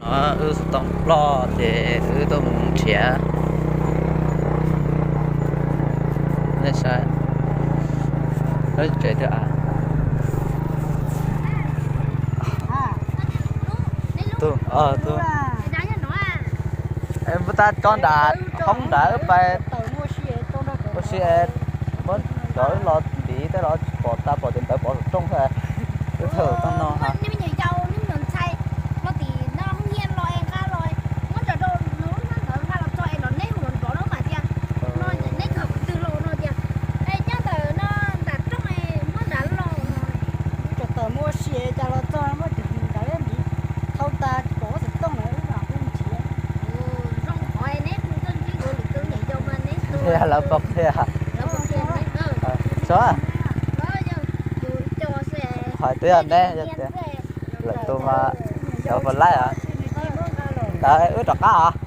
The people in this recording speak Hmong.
Wb xov tooj ploj ces wb tuaj mus nrhiav. Nej saib, lawv tsev twg a? Tus, tus, npua tag tso nram hoob nrad wb pais ua si es, muab cov wb los ntiv tej los tsis pom tag, pom tus ntawd pov saum rooj xwb. Wb thaum toj no ha. Tau tas pov saum rooj lawm wb mam hu nrhiav. Lawv pom qhia. Hais twb yog neb, lawm tus mas cov pov laib os. Ntawd wb rov qab os.